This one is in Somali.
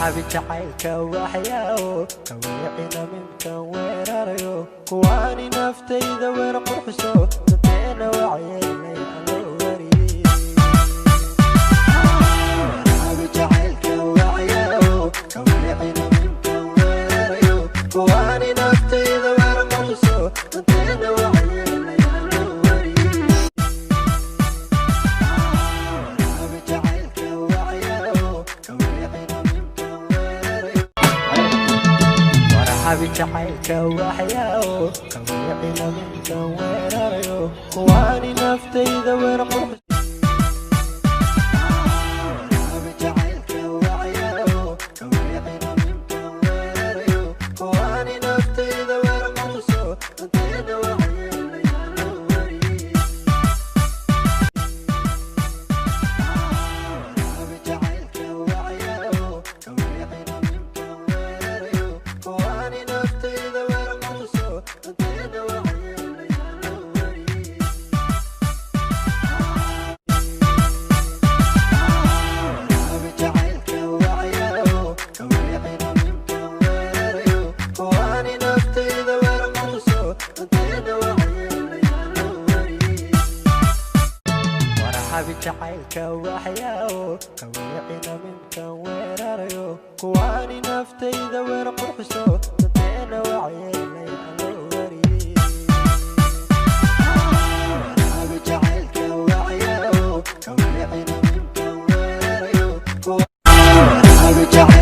Warxabi jacaylka waxyaawo kawiicina minkan weerarayo, kuwaani naftayda weer qurxiso, danteena wacyeelay aloo wariyey. Warxabi jacaylka waxyaawo kawiicina minkan weerarayo, kuwaani naftayda weer qurxiso, danteena wacyeelay aloo wariyey. Warxabi jacaylka waxyaawo kawiicina minkan weerarayo. Warxabi jacaylka waxyaawo kawiicina minkan weerarayo, kuwaani naftayda weer qurxiso. Warxabi jacaylka waxyaawo kawiicina minkan weerarayo, kuwaani naftayda weer qurxiso, danteena wacyeelay aloo wariyey. Warxabi jacaylka waxyaawo kawiicina minkan weerarayo, kuwaani naftayda weer qurxiso, danteena wacyeelay aloo wariyey. Warxabi jacaylka waxyaawo kawiicina minkan weerarayo, kuwaani naftayda weer qurxiso, danteena wacyeelay aloo wariyey. Warxabi jacaylka waxyaawo kawiicina minkan weerarayo, kuwaani naftayda weer qurxiso, danteena wacyeelay aloo wariyey. Warxabi jacaylka waxyaawo kawiicina minkan weerarayo. Warxabi jacaylka